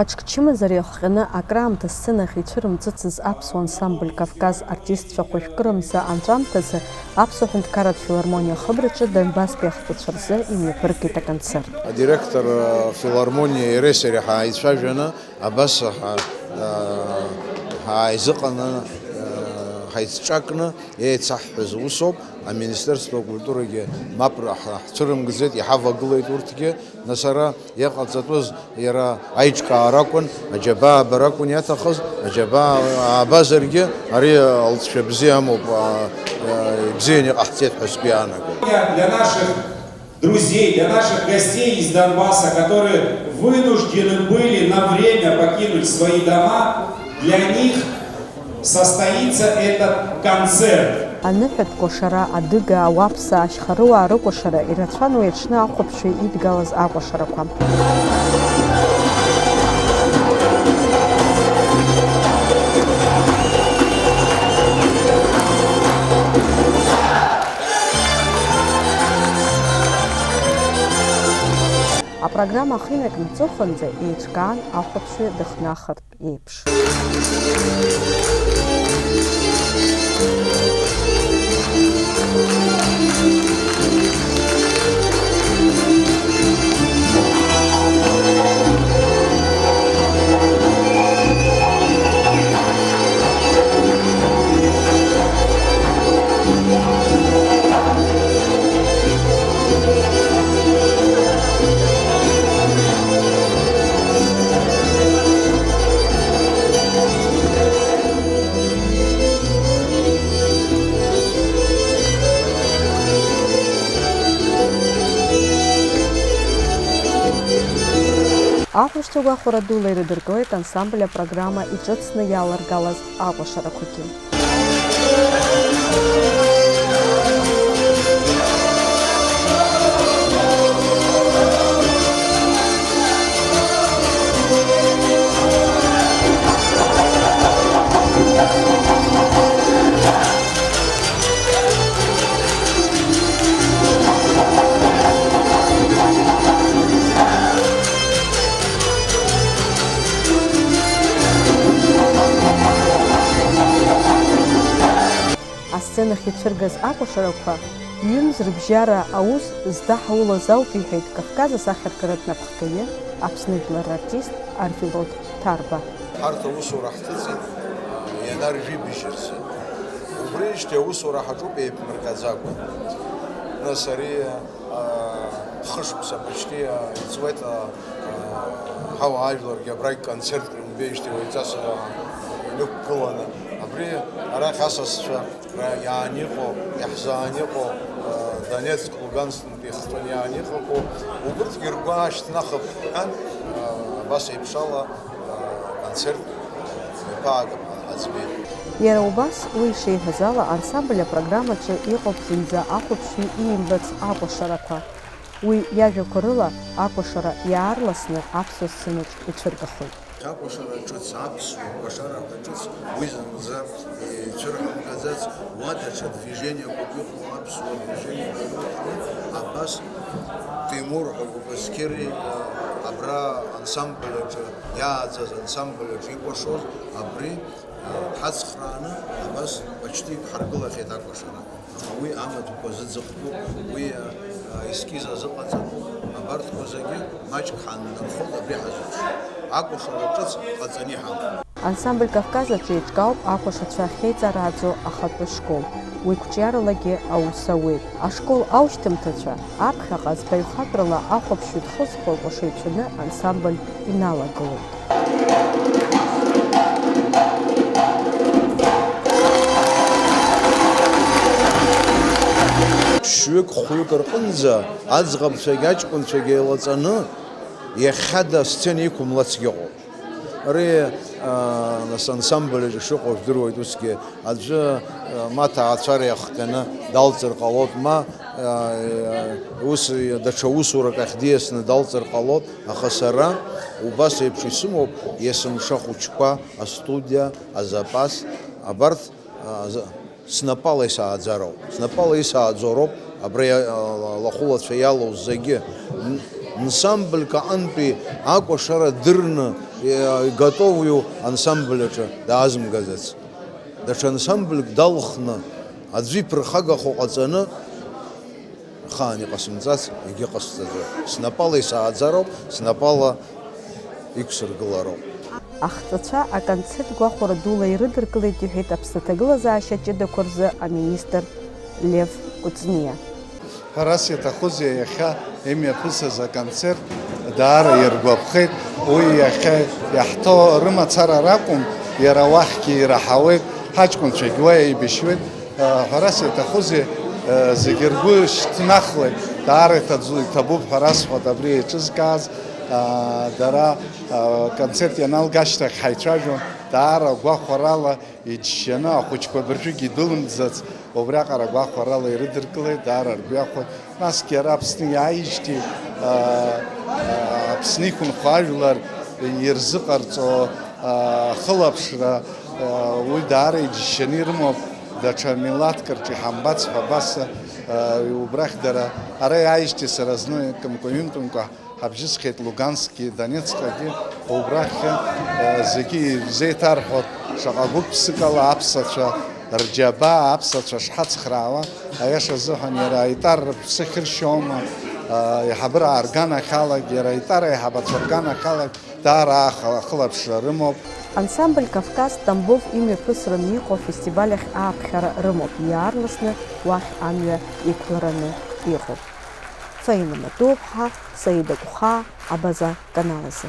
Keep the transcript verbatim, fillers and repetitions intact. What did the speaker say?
Аҿкчымазара иахҟьаны акраамҭа асценахь ицәырымҵыцыз аԥсуа ансамбль Кавказ артистцәа хәажәкырамза анҵәамҭазы Аԥсуа ҳәынҭқарратә филармониа ахыбраҿы Донбасстәи ахҵәацәа рзы имҩаԥыргеит аконцерт. Адиректор, э, филармониа иареи сареи ҳааицәажәаны, абас ҳа-, э, ҳааизыҟананы, э, ҳаицҿакны еицаҳҳәаз усоуп. Аминистерство акультурагьы мап ра-, ҳ-, ҳцәырымгӡеит, иҳавагылеит урҭгьы. Нас ара иҟаҵатәыз иара аиҿкаара акәын, аџьабаа абара акәын иаҭахыз, аџьабаа аабазаргьы, ари алҵшәа бзиа амоуп, а, а, ибзианы иҟаҳҵеит ҳәа сгәы иаанагоит. Для наших друзей, для наших гостей из Донбасса, которые вынуждены были на время покинуть свои дома, для них состоится этот концерт. Аныҳәатә кәашара, адыга, ауаԥса, ашьхарыуаа рыкәашара ирацәан уи аҽны ахәаԥшҩы идгалаз акәашарақәа. Апрограмма ахы инаркны аҵыхәанӡа еиҿкаан ахәаԥшҩы дыхнахыртә еиԥш. Ахәаԥшцәа гәахәара дула ирыдыркылеит ансамбль апрограмма иҿыцны иаларгалаз акәашарақәагьы. Асценахь ицәыргаз акәашарақәа, ҩымз рыбжьара аус здаҳаулаз ауп, иҳәеит Кавказ асахьаркыратә напхгаҩы, Аԥсны жәлар рартист Арвелод Ҭарба. Ҳарҭ аусура ҳҭыҵит, ианаржәибжьарцы. Убрижьҭеи аусура ҳаҿуп еиԥмырҟьаӡакәа. Нас ари, а, хышықәса почти, а, иҵуеит, а, а, ҳауаажәларгьы абрагь концертк рымбеижьҭеи уаҩҵас, а, инықәгыланы. Абри арахь асасцәа ра-, иаан иҟоу, иаҳзаан иҟоу, а, Донецк, Луганск Ихтәаны иаан иҟақәоу убырҭгьы ргәы аашьҭнахып ҳәан, абас еиԥш ала аконцерт иаԥаагап ҳәа ҳаӡбеит. Иара убас, уи ишиҳәаз ала, ансамбль апрограммаҿы иҟоуп зынӡа ахәаԥшҩы иимбац акәашарақәа. Уи иажәақәа рыла, акәашара иаарласны аԥсуа сценаҿ ицәыргахоит. Акәашара ҿыц, аԥсуа кәашара ҿыц, уи зынӡа ицәырҳамгаӡац, уа даҽа движениақәак ыҟоуп, аԥсуа движениақәак ыҟоуп. Абас Тимур ҳәа Кәаскьыри, абра ансамбль аҿы иааӡаз, ансамбль аҿы икәашоз, абри ҳацхрааны, абас почти иқәҳаргылахьеит акәашара. Аха уи амаҭәақәа зыӡахтәу, уи, а, аескиз азыҟаҵатәу, абарҭқәа зегьы маҷк ҳааннархоит абри ҳазыԥшу. Акәашара ҿыц ҟаҵаны иҳамоуп. Ансамбль Кавказ аҿы еиҿкаауп акәашацәа ахьеиҵарааӡо ахатәы школ. Уи қәҿиаралагьы аус ауеит. Ашкол аушьҭымҭацәа аԥхьаҟа збаҩхатәрала ахәаԥшҩы дхызхуа кәаша ицәаны ансамбль иналагылоит. Ԥшьҩык, хәҩык рҟынӡа аӡӷабцәагьы аҷкәынцәагьы еилаҵаны, иахьада асцена иқәымлацгьы ыҟоуп. Ари, а, нас ансамбль аҿы шыҟоу жәдыруеит, усгьы аӡәы, а, ма ҭаацәара иахҟьаны далҵыр ҟалоит, ма, а, ус, даҽа усурак ахь диасны далҵыр ҟалоит, аха сара убас еиԥш исымоуп, есымша ахәыҷқәа, астудиа, азапас, абарҭ, а, з-, снапала исааӡароуп, снапала исааӡароуп, абра иа-, а, лахәылацәа иалоу зегьы. Н-, нсамбльк аҟынтәи акәашара дырны, Игатову ансамбль аҿы даазымгаӡац. Даҽа ансамбльк далхны, аӡәы иԥырхагахо ҟаҵаны, ахаан иҟасымҵац егьыҟасҵаӡом. Снапала исааӡароуп, снапала иқәсыргылароуп. Ахҵәацәа аконцерт гәахәара дула ирыдыркылеит, иҳәеит Аԥсны аҭагылазаашьа ҷыдақәа рзы аминистр Лев Кәыҵниа. Ҳәарас иаҭахузеи, иахьа имҩаԥысыз аконцерт даара иргәаԥхеит. Уи иахьа иаҳҭо рымацара ракәым, иара уахьгьы ираҳауеит, ҳаҷкәынцәагь уа еибашьуеит. Ҳәарас иаҭахузеи, зегьы ргәы шьҭнахлеит, даара иҭаӡу-, иҭабуп ҳәа расҳәоит абри еиҿызкааз. Дара аконцерт ианалга ашьҭахь ҳаицәажәон, даара гәахәарала иџьшьаны, ахәыҷқәа абыржәгьы идәылымҵӡац, убриаҟара гәахәарала ирыдыркылеит, даара ргәы иахәоит. Насгьы ара Аԥсны иааижьҭеи, аа, Аԥсны иқәынхо ажәлар ирзыҟарҵо, аа, ахылаԥшра, аа, уи даара иџьшьаны ирымоуп, даҽа милаҭк рҿы иҳамбац ҳәа абас, аа, убрахь дара ара иааижьҭеи сара зны кымкәа-ҩынтәымкәа ҳабжьысхьеит Луганскгьы, Донецкгьы, убрахьгьы, э, зегьы ирзеиҭарҳәоит, шаҟа гәык-ԥсыкала аԥсацәа рџьабаа, аԥсацәа шҳацхраауа, аиаша азыҳәан, иара аитар рыԥсы ахьыршьома, э, аиҳабыра аганахьалагь, иара аитар аиҳабацәа рганахьалагь даара аха-, ахылаԥшра рымоуп. Ансамбль Кавказ Тамбов имҩаԥысраны иҟоу афестиваль ахь ааԥхьара рымоуп, иаарласны уахь амҩа иқәлараны иҟоуп. Фаина Матуԥҳа, Саида Гәхаа, Абаза канал азы.